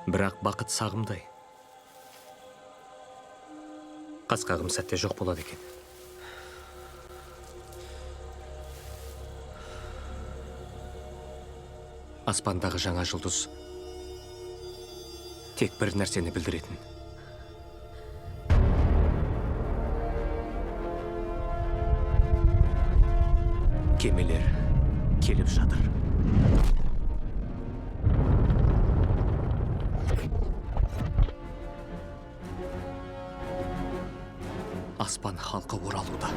Бірақ бақыт сағымдай. Қас қағым сәтте жоқ болады екен. Аспандағы жаңа жұлдыз тек бір нәрсені білдіретін. Кемелер келіп жатыр. Аспан халқы оралуда.